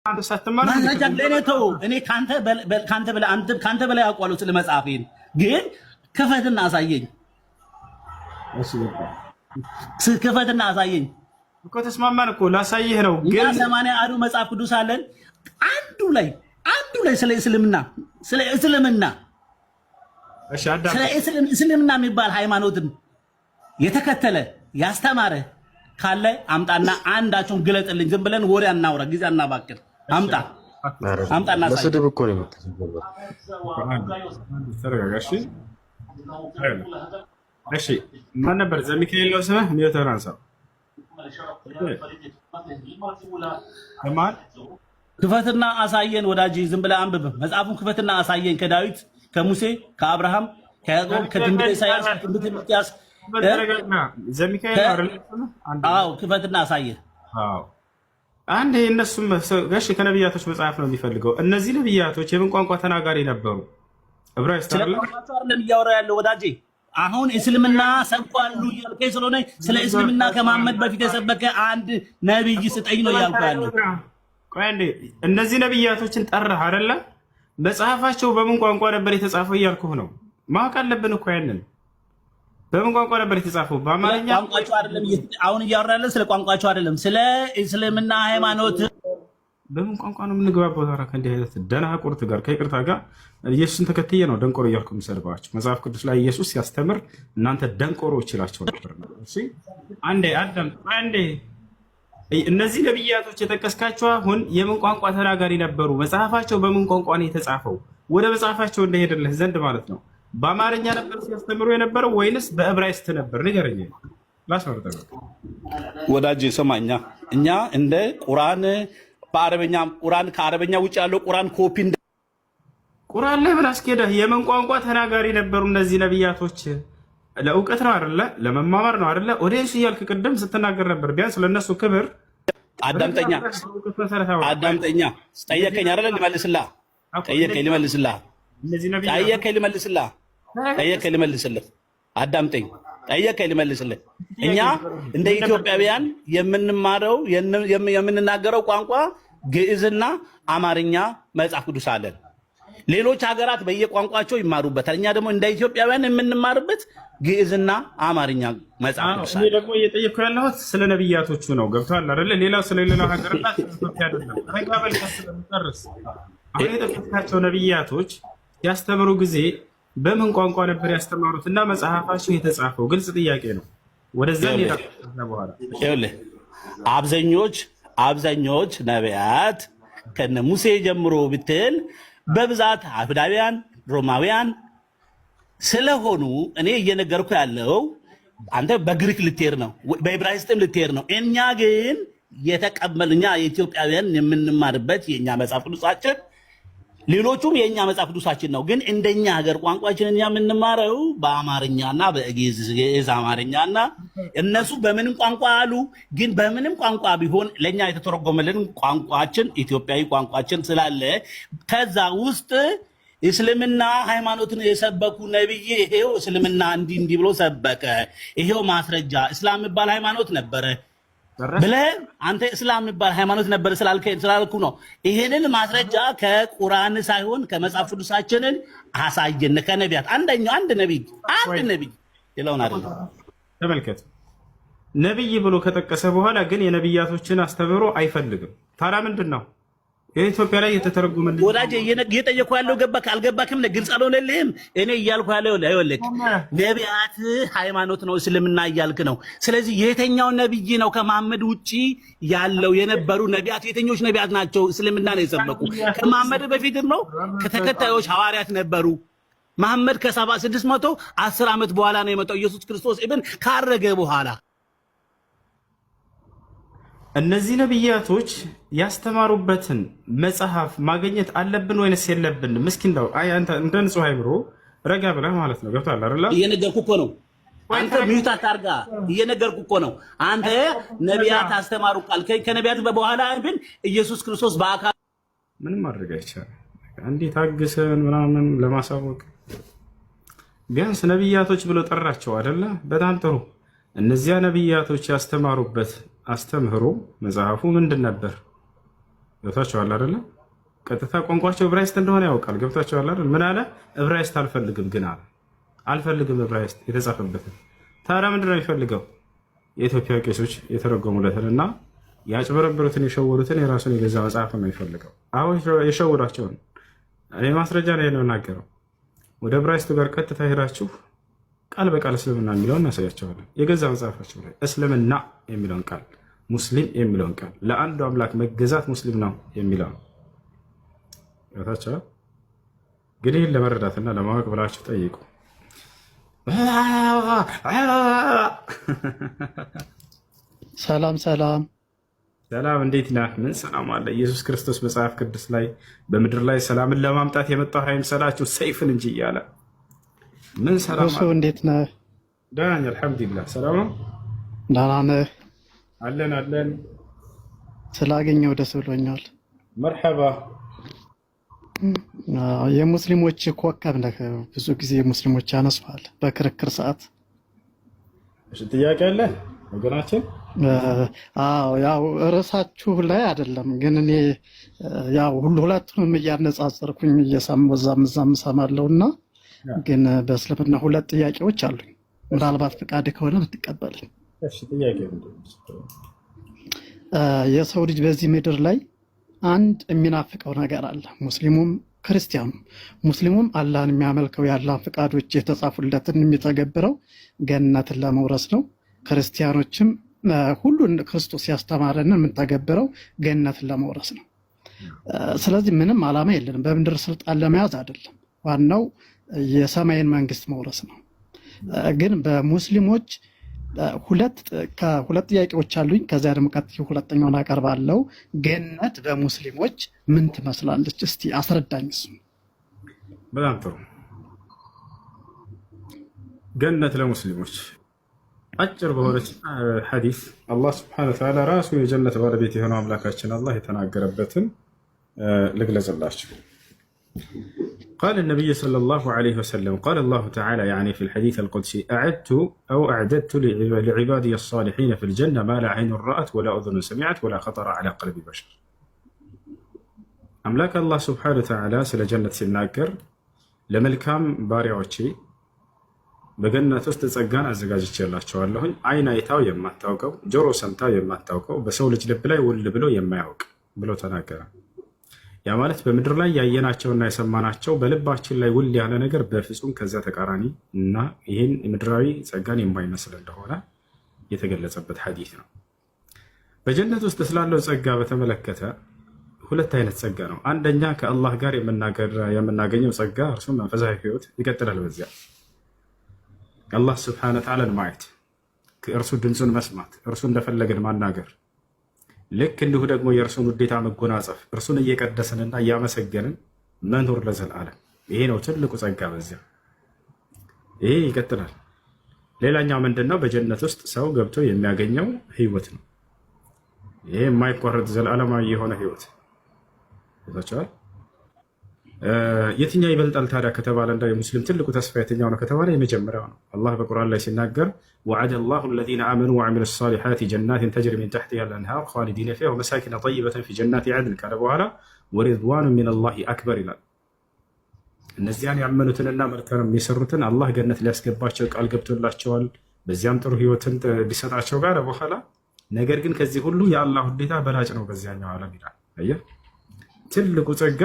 አንተ ሳትማር ማስረጃ ለእኔ ተው። እኔ ከአንተ በላይ አውቀዋለሁ ስለ መጽሐፌን፣ ግን ክፈትና አሳየኝ። እሺ በቃ ክፈትና አሳየኝ። እኮ ተስማማን እኮ፣ ላሳይህ ነው። እኛ ግን 80 አሐዱ መጽሐፍ ቅዱስ አለን። አንዱ ላይ ስለ እስልምና እሺ አዳም ስለ እስልምና የሚባል ሃይማኖትን የተከተለ ያስተማረ ካለ አምጣና አንዳቸውን ግለጥልኝ። ዝም ብለን ወሬ አናውራ፣ ጊዜ አናባክን። አምጣ፣ አምጣና አሳየኝ። ለስድብ እኮ ነው የመጡት። ተረጋጋ። እሺ እሺ፣ ማን ነበር? ዘሚካኤል ነው ስምህ? Mute ህን አንሳው። ማን? ክፈትና አሳየን ወዳጅ፣ ዝም ብለህ አንብብ። መጽሐፉን ክፈትና አሳየን። ከዳዊት፣ ከሙሴ፣ ከአብርሃም፣ ከያዕቆብ፣ ከትንቢተ ኢሳይያስ፣ ከትንቢተ ሚልክያስ። ተረጋጋ። ዘሚካኤል ነው አይደል ስምህ? አንድ አዎ፣ ክፈትና አሳየን። አዎ፣ አንድ እነሱም እሺ፣ ከነቢያቶች መጽሐፍ ነው የሚፈልገው። እነዚህ ነቢያቶች የምን ቋንቋ ተናጋሪ ነበሩ? ዕብራይስጥ ስለ አይደለ? ቋንቋቸው አይደለም እያወራ ያለው ወዳጄ። አሁን እስልምና ሰብኳሉ እያልከኝ ስለሆነ ስለ እስልምና ከመሐመድ በፊት የሰበከ አንድ ነቢይ ስጠኝ ነው እያልኩ ያለው። ቆይ አንዴ፣ እነዚህ ነቢያቶችን ጠራህ አይደለ? መጽሐፋቸው በምን ቋንቋ ነበር የተጻፈው እያልኩህ ነው። ማወቅ አለብን እኮ ያንን። በምን ቋንቋ ነበር የተጻፈው? በአማርኛ? ቋንቋቸው አይደለም፣ አሁን እያወራ ያለው ስለ ቋንቋቸው አይደለም፣ ስለ እስልምና ሃይማኖት። በምን ቋንቋ ነው የምንግባባው ታዲያ ከእንዲህ አይነት ደናቁርት ጋር? ከይቅርታ ጋር ኢየሱስን ተከትዬ ነው ደንቆሮ እያልኩ የምሰድባቸው። መጽሐፍ ቅዱስ ላይ ኢየሱስ ሲያስተምር እናንተ ደንቆሮች ይላቸው ነበር። እሺ አንዴ አዳም፣ አንዴ፣ እነዚህ ነቢያቶች የጠቀስካቸው አሁን የምን ቋንቋ ተናጋሪ ነበሩ? መጽሐፋቸው በምን ቋንቋ ነው የተጻፈው? ወደ መጽሐፋቸው እንደሄደልህ ዘንድ ማለት ነው። በአማርኛ ነበር ሲያስተምሩ የነበረው ወይንስ በዕብራይስጥ ነበር? ንገረኝ። ላስመርጠው። ወዳጅ ስማኛ፣ እኛ እንደ ቁርአን በአረበኛ፣ ቁርአን ከአረበኛ ውጭ ያለው ቁርአን ኮፒ ቁርአን ላይ ምን አስኬደህ? የምን ቋንቋ ተናጋሪ ነበሩ እነዚህ ነቢያቶች? ለእውቀት ነው አይደለ? ለመማማር ነው አይደለ? Audience እያልክ ቅድም ስትናገር ነበር። ቢያንስ ለእነሱ ክብር አዳምጠኛ፣ አዳምጠኛ። ጠየቀኝ አይደለ? ልመልስልህ። ጠየቀኝ፣ ልመልስልህ። ጠየቀኝ፣ ልመልስልህ። ጠየቀኝ፣ ልመልስልህ። አዳምጠኝ። ጠየቀኝ፣ ልመልስልህ። እኛ እንደ ኢትዮጵያውያን የምንማረው የምንናገረው ቋንቋ ግዕዝና አማርኛ መጽሐፍ ቅዱስ አለን። ሌሎች ሀገራት በየቋንቋቸው ይማሩበታል። እኛ ደግሞ እንደ ኢትዮጵያውያን የምንማርበት ግዕዝና አማርኛ መጽሐፍ ቅዱስ እኔ አለን። ደግሞ እየጠየቅኩ ያለሁት ስለ ነቢያቶቹ ነው። ገብቶሃል አይደለ? ሌላው ስለ ሌላው ሀገርና ስለ ኢትዮጵያ አይደለም። ረጋ በል፣ ቀስ ስለምጨርስ። አሁን የጠቀስካቸው ነቢያቶች ያስተምሩ ጊዜ በምን ቋንቋ ነበር ያስተማሩት እና መጽሐፋቸው የተጻፈው? ግልጽ ጥያቄ ነው። ወደዛ እንሄዳለን በኋላ። ይኸውልህ፣ አብዛኞች ነቢያት ከነ ሙሴ ጀምሮ ብትል በብዛት አይሁዳውያን፣ ሮማውያን ስለሆኑ እኔ እየነገርኩ ያለው አንተ በግሪክ ልትሄድ ነው፣ በዕብራይስጥም ልትሄድ ነው። እኛ ግን የተቀበል እኛ የኢትዮጵያውያን የምንማርበት የእኛ መጽሐፍ ቅዱሳችን፣ ሌሎቹም የእኛ መጽሐፍ ቅዱሳችን ነው። ግን እንደኛ ሀገር ቋንቋችን እኛ የምንማረው በአማርኛና በግዕዝ፣ ግዕዝ አማርኛና እነሱ በምንም ቋንቋ አሉ። ግን በምንም ቋንቋ ቢሆን ለእኛ የተተረጎመልን ቋንቋችን ኢትዮጵያዊ ቋንቋችን ስላለ ከዛ ውስጥ እስልምና ሃይማኖትን የሰበኩ ነብይ ይሄው እስልምና እንዲህ እንዲህ ብሎ ሰበከ፣ ይሄው ማስረጃ፣ እስላም የሚባል ሃይማኖት ነበረ ብለህ አንተ እስላም የሚባል ሃይማኖት ነበር ስላልኩ ነው። ይሄንን ማስረጃ ከቁርአን ሳይሆን ከመጽሐፍ ቅዱሳችንን አሳየን። ከነቢያት አንደኛው አንድ ነቢይ፣ አንድ ነቢይ፣ ሌላውን አይደለም። ተመልከት፣ ነቢይ ብሎ ከጠቀሰ በኋላ ግን የነቢያቶችን አስተምህሮ አይፈልግም። ታዲያ ምንድን ነው የኢትዮጵያ ላይ የተተረጎመልኝ? ወዳጄ፣ እየጠየኩ ያለው ገባክ አልገባክም? ግልጽ አልሆነልህም? እኔ እያልኩ ያለው ይኸውልህ፣ ነቢያት ሃይማኖት ነው እስልምና እያልክ ነው። ስለዚህ የትኛው ነብይ ነው ከመሐመድ ውጪ ያለው የነበሩ ነቢያት የትኞች ነቢያት ናቸው እስልምና ነው የሰበኩ? ከመሐመድ በፊትም ነው ከተከታዮች ሐዋርያት ነበሩ። መሐመድ ከ610 ዓመት በኋላ ነው የመጣው፣ ኢየሱስ ክርስቶስ ኢብን ካረገ በኋላ። እነዚህ ነቢያቶች ያስተማሩበትን መጽሐፍ ማግኘት አለብን ወይንስ የለብንም? እስኪ እንደው አይ አንተ እንደ ንጹህ አይምሮ ረጋ ብለህ ማለት ነው። ገብቶሃል አይደለ? እየነገርኩህ እኮ ነው። አንተ mute አታርጋ። እየነገርኩህ እኮ ነው። አንተ ነቢያት አስተማሩ ቃል ከነቢያት በኋላ ግን ኢየሱስ ክርስቶስ በአካል ምንም ማድረግ አይቻልም። እንዴት ታግሰን ምናምን ለማሳወቅ ቢያንስ ነቢያቶች ብሎ ጠራቸው አይደለ? በጣም ጥሩ። እነዚያ ነቢያቶች ያስተማሩበት አስተምህሮ መጽሐፉ ምንድን ነበር? ገብታችኋል አይደለ? ቀጥታ ቋንቋቸው ዕብራይስጥ እንደሆነ ያውቃል። ገብታችኋል አይደል? ምን አለ? ዕብራይስጥ አልፈልግም ግን አለ። አልፈልግም ዕብራይስጥ የተጻፈበትን። ታዲያ ምንድን ነው የሚፈልገው? የኢትዮጵያ ቄሶች የተረጎሙለትን እና ያጭበረበሩትን የሸወሩትን የራሱን የገዛ መጽሐፍ ነው የሚፈልገው። አሁን የሸወዷቸውን እኔ ማስረጃ ነው የምናገረው። ወደ ዕብራይስጡ ጋር ቀጥታ ሄዳችሁ ቃል በቃል እስልምና የሚለውን እናሳያቸዋለን። የገዛ መጽሐፋቸው ላይ እስልምና የሚለውን ቃል፣ ሙስሊም የሚለውን ቃል፣ ለአንዱ አምላክ መገዛት ሙስሊም ነው የሚለው ነው። ገብታችኋል? ግን ይህን ለመረዳትና ለማወቅ ብላችሁ ጠይቁ። ሰላም ሰላም። ሰላም እንዴት ነህ? ምን ሰላም አለ? ኢየሱስ ክርስቶስ መጽሐፍ ቅዱስ ላይ በምድር ላይ ሰላምን ለማምጣት የመጣሁ አይምሰላችሁ ሰይፍን እንጂ እያለ ምን ሰላም እሱ አለ? እንዴት ነህ? ደህና ነኝ አልሐምዱሊላህ። ሰላም ነው ደህና ነህ? አለን አለን። ስላገኘው ደስ ብሎኛል። መርሐባ። አዎ፣ የሙስሊሞች ኮከብ ነህ። ብዙ ጊዜ ሙስሊሞች ያነሱሃል በክርክር ሰዓት። እሺ፣ ጥያቄ አለ ወገናችን? አዎ፣ ያው ርዕሳችሁ ላይ አይደለም ግን እኔ ያው ሁለቱንም እያነጻጸርኩኝ እየሰማሁ እዛም እዛም እሰማለሁ እና ግን በእስልምና ሁለት ጥያቄዎች አሉኝ። ምናልባት ፈቃድ ከሆነ ብትቀበለኝ። እሺ፣ ጥያቄ ምንድን ነው? የሰው ልጅ በዚህ ምድር ላይ አንድ የሚናፍቀው ነገር አለ። ሙስሊሙም ክርስቲያኑም። ሙስሊሙም አላህን የሚያመልከው የአላህን ፍቃዶች የተጻፉለትን የሚተገብረው ገነትን ለመውረስ ነው። ክርስቲያኖችም ሁሉን ክርስቶስ ያስተማረንን የምንተገብረው ገነትን ለመውረስ ነው። ስለዚህ ምንም ዓላማ የለንም። በምድር ስልጣን ለመያዝ አይደለም። ዋናው የሰማይን መንግስት መውረስ ነው። ግን በሙስሊሞች ሁለት ከሁለት ጥያቄዎች አሉኝ። ከዚያ ደግሞ ቀጥዬ ሁለተኛውን አቀርባለሁ። ገነት በሙስሊሞች ምን ትመስላለች? እስቲ አስረዳኝ። እሱ በጣም ጥሩ። ገነት ለሙስሊሞች አጭር በሆነች ሐዲስ አላህ ስብሐነ ወተዓላ ራሱ የጀነት ባለቤት የሆነው አምላካችን አላህ የተናገረበትን ልግለጽላችሁ። قال النبي صلى الله عليه وسلم: قال الله تعالى، يعني في الحديث القدسي، أعدت أو أعددت لعبادي الصالحين في الجنة ما لا عين رأت ولا أذن سمعت ولا خطر على قلب بشر። አምላክ አላህ ስብሐነ ወተዓላ ስለ ጀነት ሲናገር ለመልካም ባሪያዎቼ በገነት ውስጥ ጸጋን አዘጋጅቼላቸዋለሁኝ፣ አይን አይታው የማታውቀው፣ ጆሮ ሰምታው የማታውቀው፣ በሰው ልጅ ልብ ላይ ውል ብሎ የማያውቅ ብሎ ተናገረ። ያ ማለት በምድር ላይ ያየናቸውና የሰማናቸው በልባችን ላይ ውል ያለ ነገር በፍጹም ከዚያ ተቃራኒ እና ይህን ምድራዊ ጸጋን የማይመስል እንደሆነ የተገለጸበት ሐዲስ ነው። በጀነት ውስጥ ስላለው ጸጋ በተመለከተ ሁለት አይነት ጸጋ ነው። አንደኛ ከአላህ ጋር የምናገኘው ጸጋ፣ እርሱም መንፈሳዊ ህይወት ይቀጥላል። በዚያ አላህ ስብሐነ ወተዓላን ማየት፣ ከእርሱ ድምፁን መስማት፣ እርሱ እንደፈለገን ማናገር፣ ልክ እንዲሁ ደግሞ የእርሱን ውዴታ መጎናጸፍ፣ እርሱን እየቀደስንና እያመሰገንን መኖር ለዘላለም። ይሄ ነው ትልቁ ጸጋ በዚያ። ይሄ ይቀጥላል። ሌላኛው ምንድን ነው? በጀነት ውስጥ ሰው ገብቶ የሚያገኘው ህይወት ነው። ይሄ የማይቋረጥ ዘላለማዊ የሆነ ህይወት ይዛቸዋል። የትኛው ይበልጣል ታዲያ ከተባለ፣ እንደው የሙስሊም ትልቁ ተስፋ የትኛው ነው ከተባለ የመጀመሪያው ነው። አላህ በቁርአን ላይ ሲናገር وعد الله الذين آمنوا وعملوا الصالحات جنات تجري من تحتها الأنهار خالدين فيها ومساكن طيبة في جنات عدن ካለ በኋላ ورضوان من الله أكبر ይላል። እነዚያን ያመኑትንና መልካም የሰሩትን አላህ ገነት ሊያስገባቸው ቃል ገብቶላቸዋል። በዚያም ጥሩ ህይወትን ሊሰጣቸው ጋር በኋላ ነገር ግን ከዚህ ሁሉ የአላህ ውዴታ በላጭ ነው በዚያኛው ዓለም ይላል። አየህ፣ ትልቁ ጸጋ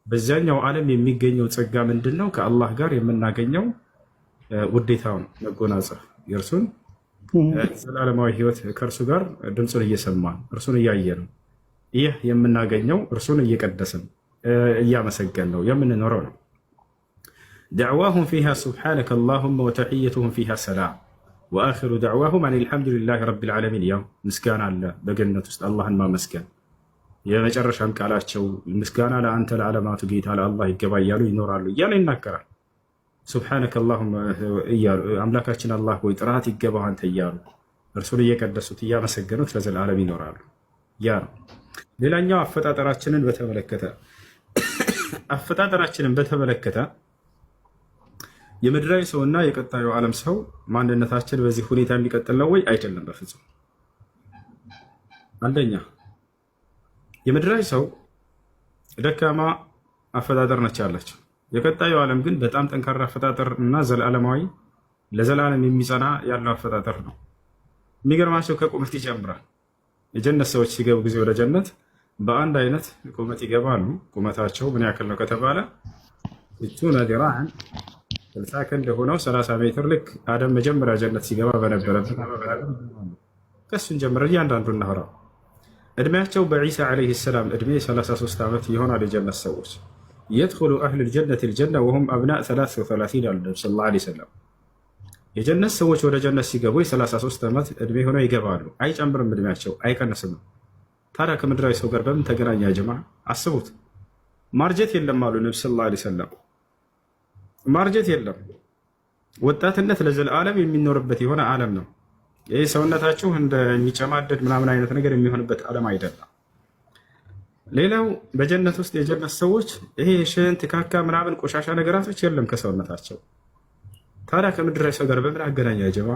በዚያኛው ዓለም የሚገኘው ጸጋ ምንድን ነው? ከአላህ ጋር የምናገኘው ውዴታውን መጎናጸፍ፣ የእርሱን ዘላለማዊ ህይወት፣ ከእርሱ ጋር ድምፁን እየሰማን እርሱን እያየ ነው። ይህ የምናገኘው እርሱን እየቀደስን እያመሰገን ነው የምንኖረው ነው። دعواهم فيها سبحانك اللهم وتحيتهم فيها سلام وآخر دعواهم أن الحمد لله رب العالمين። ያው ምስጋና አለ በገነት ውስጥ አላህን ማመስገን፣ የመጨረሻም ቃላቸው ምስጋና ለአንተ ለዓለማቱ ጌታ ለአላህ ይገባ እያሉ ይኖራሉ እያለ ይናገራል። سبحانك اللهم እያሉ፣ አምላካችን አላህ ሆይ ጥራት ይገባህ አንተ እያሉ እርሱን እየቀደሱት እያመሰገኑት ለዘላለም ይኖራሉ። ያ ነው። ሌላኛው አፈጣጠራችንን በተመለከተ የምድራዊ ሰውና የቀጣዩ ዓለም ሰው ማንነታችን በዚህ ሁኔታ የሚቀጥል ነው ወይ? አይደለም፣ በፍጹም። አንደኛ የምድራዊ ሰው ደካማ አፈጣጠር ነች ያለችው። የቀጣዩ ዓለም ግን በጣም ጠንካራ አፈጣጠር እና ዘለዓለማዊ ለዘላለም የሚጸና ያለው አፈጣጠር ነው። የሚገርማቸው ከቁመት ይጀምራል። የጀነት ሰዎች ሲገቡ ጊዜ ወደ ጀነት በአንድ አይነት ቁመት ይገባሉ። ቁመታቸው ምን ያክል ነው ከተባለ 60 ذراعا፣ 60 ክንድ ሆነው 30 ሜትር፣ ልክ አደም መጀመሪያ ጀነት ሲገባ በነበረበት። ከእሱን ጀምረን እያንዳንዱ እናወራው። እድሜያቸው በዒሳ ዓለይሂ ሰላም እድሜ 33 ዓመት ይሆናል። የጀነት ሰዎች يدخل أهل الجنة الجنة وهم أبناء 33 አሉ ነቢ ሰለላሁ ዓለይሂ ወሰለም። የጀነት ሰዎች ወደ ጀነት ሲገቡ የ33 ዓመት እድሜ ሆነው ይገባሉ። አይጨምርም፣ እድሜያቸው አይቀንስም። ታዲያ ከምድራዊ ሰው ጋር በምን ተገናኘ? ጀማ አስቡት። ማርጀት የለም አሉ ነቢ ሰለላሁ ዓለይሂ ወሰለም። ማርጀት የለም። ወጣትነት ለዘለዓለም የሚኖርበት የሆነ ዓለም ነው። ይህ ሰውነታችሁ እንደሚጨማደድ ምናምን አይነት ነገር የሚሆንበት ዓለም አይደለም። ሌላው በጀነት ውስጥ የጀነት ሰዎች ይሄ ሽንት፣ ካካ ምናምን ቆሻሻ ነገራቶች የለም ከሰውነታቸው። ታዲያ ከምድራዊ ሰው ጋር በምን አገናኛ ጀማ?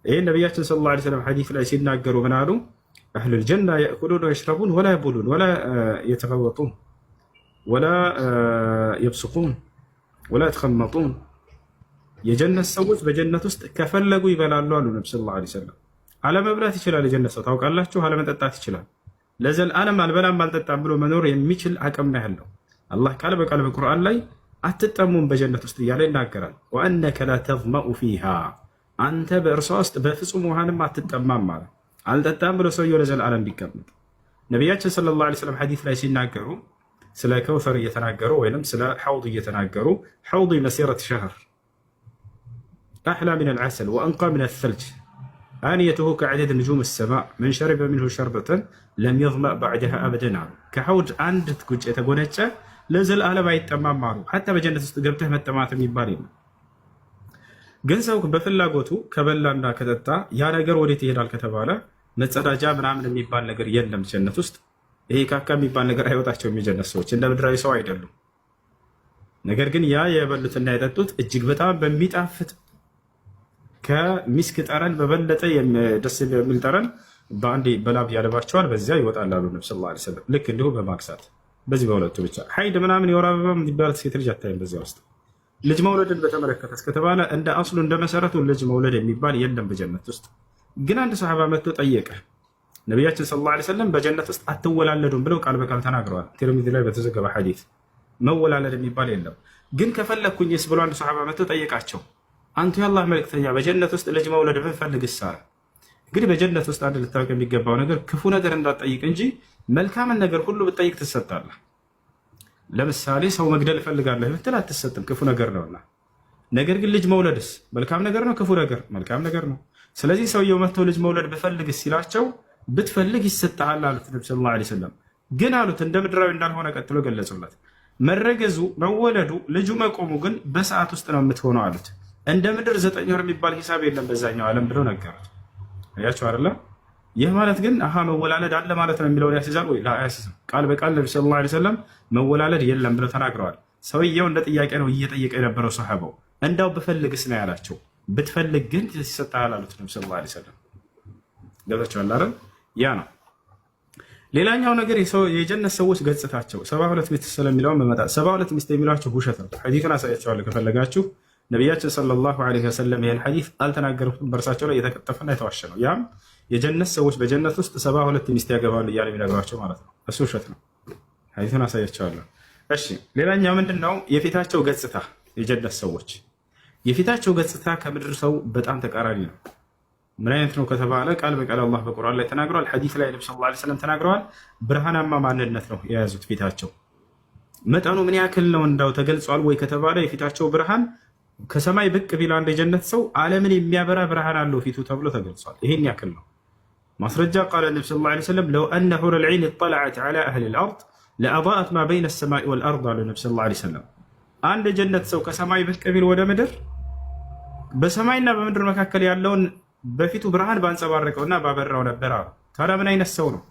ይህን ነቢያችን ሰለላሁ ዐለይሂ ወሰለም ሐዲስ ላይ ሲናገሩ ምን አሉ? أهل الجنة يأكلون ويشربون ولا يبولون ولا يتغوطون ولا يبصقون ولا يتخمطون። የጀነት ሰዎች በጀነት ውስጥ ከፈለጉ ይበላሉ አሉ ነቢ ሰለላሁ ዐለይሂ ወሰለም። አለመብላት ይችላል የጀነት ሰው ታውቃላችሁ፣ አለመጠጣት ይችላል። ለዘላለም አልበላም አልጠጣም ብሎ መኖር የሚችል አቅም ነው ያለው። አላህ ቃል በቃል በቁርአን ላይ አትጠሙም በጀነት ውስጥ እያለ ይናገራል። وأنك لا تظمأ فيها፣ አንተ በእርሷ ውስጥ በፍጹም ውሃንም አትጠማም ማለት አልጠጣም ብሎ ሰውየው ለዘላለም ቢቀመጥ። ነቢያችን ሰለላሁ ዐለይሂ ወሰለም ሐዲስ ላይ ሲናገሩ ስለ ከውተር እየተናገሩ ወይም ስለ ሐውድ እየተናገሩ حوضي مسيرة شهر أحلى من العسل وأنقى من الثلج آنيته كعدد نجوم السماء من شرب منه شربة لم يظمأ بعدها أبدا አሉ። ከሐውድ አንድ ጉንጭ የተጎነጨ ለዘላለም አይጠማም አሉ። حتى በጀነት ውስጥ ገብተህ መጠማት የሚባል የለም። ግን ሰው በፍላጎቱ ከበላና ከጠጣ ያ ነገር ወዴት ይሄዳል ከተባለ መጸዳጃ ምናምን የሚባል ነገር የለም ጀነት ውስጥ። ይሄ ካካ የሚባል ነገር አይወጣቸውም። የጀነት ሰዎች እንደ ምድራዊ ሰው አይደሉም። ነገር ግን ያ የበሉትና የጠጡት እጅግ በጣም በሚጣፍጥ ከሚስክ ጠረን በበለጠ ደስ የሚል ጠረን በአንዴ በላብ ያለባቸዋል። በዚያ ይወጣል አሉ ነብ ሰለላሁ ዐለይሂ ወሰለም። ልክ እንዲሁ በማግሳት በዚህ በሁለቱ ብቻ ሀይድ ምናምን የወር አበባ የሚባል ሴት ልጅ አታይም በዚያ ውስጥ። ልጅ መውለድን በተመለከተ እስከተባለ እንደ አስሉ እንደ መሰረቱ ልጅ መውለድ የሚባል የለም በጀነት ውስጥ። ግን አንድ ሰሓባ መጥቶ ጠየቀ። ነቢያችን ሰለላሁ ዐለይሂ ወሰለም በጀነት ውስጥ አትወላለዱም ብለው ቃል በቃል ተናግረዋል። ቲርሚዚ ላይ በተዘገበ ሐዲስ መወላለድ የሚባል የለም። ግን ከፈለግኩኝስ ብሎ አንድ ሰሓባ መጥቶ ጠየቃቸው። አንቱ የአላህ መልእክተኛ፣ በጀነት ውስጥ ልጅ መውለድ ብንፈልግስ አለ። እንግዲህ በጀነት ውስጥ አንድ ልታውቅ የሚገባው ነገር ክፉ ነገር እንዳትጠይቅ እንጂ መልካምን ነገር ሁሉ ብትጠይቅ ትሰጣለህ። ለምሳሌ ሰው መግደል እፈልጋለሁ ብትል አትሰጥም፣ ክፉ ነገር ነውና። ነገር ግን ልጅ መውለድስ መልካም ነገር ነው? ክፉ ነገር? መልካም ነገር ነው። ስለዚህ ሰውየው መጥቶ ልጅ መውለድ ብፈልግስ ሲላቸው ብትፈልግ ይሰጥሃል አሉት ነቢ ሰለላሁ ዐለይሂ ወሰለም። ግን አሉት እንደ ምድራዊ እንዳልሆነ ቀጥሎ ገለጹለት። መረገዙ መወለዱ ልጁ መቆሙ ግን በሰዓት ውስጥ ነው የምትሆነው አሉት። እንደ ምድር 9 ወር የሚባል ሂሳብ የለም በዛኛው ዓለም ብለው ነገሩት። አያችሁ አይደለ? ይህ ማለት ግን አሀ መወላለድ አለ ማለት ነው የሚለውን ያስይዛል ወይ? አያስይዝም። ቃል በቃል ነቢ ሰለላሁ ዐለይሂ ወሰለም መወላለድ የለም ብለው ተናግረዋል። ሰውየው እንደ ጥያቄ ነው እየጠየቀ የነበረው ሰሐባው። እንዳው ብፈልግስ ነው ያላቸው። ብትፈልግ ግን ይሰጥሃል አሉት ነቢ ሰለላሁ ዐለይሂ ወሰለም። ገብታችኋል አይደል? ያ ነው። ሌላኛው ነገር የጀነት ሰዎች ገጽታቸው 72 ሚስት ስለሚለውን በመጣ 72 ሚስት የሚሏቸው ውሸት ነው። ሐዲሱን አሳያቸዋለሁ ከፈለጋችሁ። ነቢያችን ሰለላሁ ዐለይሂ ወሰለም ይህን ሐዲስ አልተናገሩትም። በእርሳቸው ላይ የተቀጠፈና የተዋሸ ነው። ያም የጀነት ሰዎች በጀነት ውስጥ 72 ሚስት ያገባሉ እያለ የሚነግሯቸው ማለት ነው። እሱ ውሸት ነው። ሐዲሱን አሳያቸዋለሁ። እሺ፣ ሌላኛው ምንድን ነው? የፊታቸው ገጽታ፣ የጀነት ሰዎች የፊታቸው ገጽታ ከምድር ሰው በጣም ተቃራኒ ነው። ምን አይነት ነው ከተባለ ቃል በቃል አላህ በቁርአን ላይ ተናግረዋል። ሐዲስ ላይ ነብዩ ሰለላሁ ዐለይሂ ወሰለም ተናግረዋል። ብርሃናማ ማንነት ነው የያዙት ፊታቸው። መጠኑ ምን ያክል ነው እንዳው ተገልጿል ወይ ከተባለ የፊታቸው ብርሃን ከሰማይ ብቅ ቢል አንድ የጀነት ሰው ዓለምን የሚያበራ ብርሃን አለው ፊቱ ተብሎ ተገልጿል። ይሄን ያክል ነው። ማስረጃ قال النبي صلى الله عليه وسلم لو أن حور العين اطلعت على أهل الأرض لأضاءت ما بين السماء والأرض አሉ ነቢ ሰለላሁ ዐለይሂ ወሰለም። አንድ የጀነት ሰው ከሰማይ ብቅ ቢል ወደ ምድር በሰማይና በምድር መካከል ያለውን በፊቱ ብርሃን ባንጸባረቀውና ባበራው ነበር አሉ። ታዲያ ምን አይነት ሰው ነው?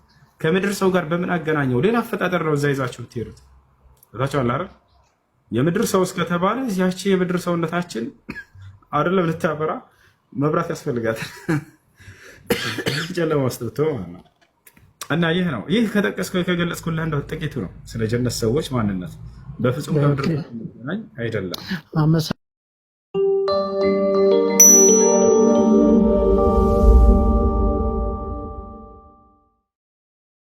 ከምድር ሰው ጋር በምን አገናኘው? ሌላ አፈጣጠር ነው እዛ ይዛችሁ ብትሄዱት ታቸዋል አይደል? የምድር ሰው እስከተባለ ያቺ የምድር ሰውነታችን አይደለም ልታበራ መብራት ያስፈልጋታል። ጨለማ ውስጥ ብትሆን ማለት ነው። እና ይህ ነው። ይህ ከጠቀስከው ከገለጽኩልህ እንደው ጥቂቱ ነው ስለ ጀነት ሰዎች ማንነት። በፍጹም ከምድር okay፣ የሚገናኝ አይደለም። አመሰግናለሁ።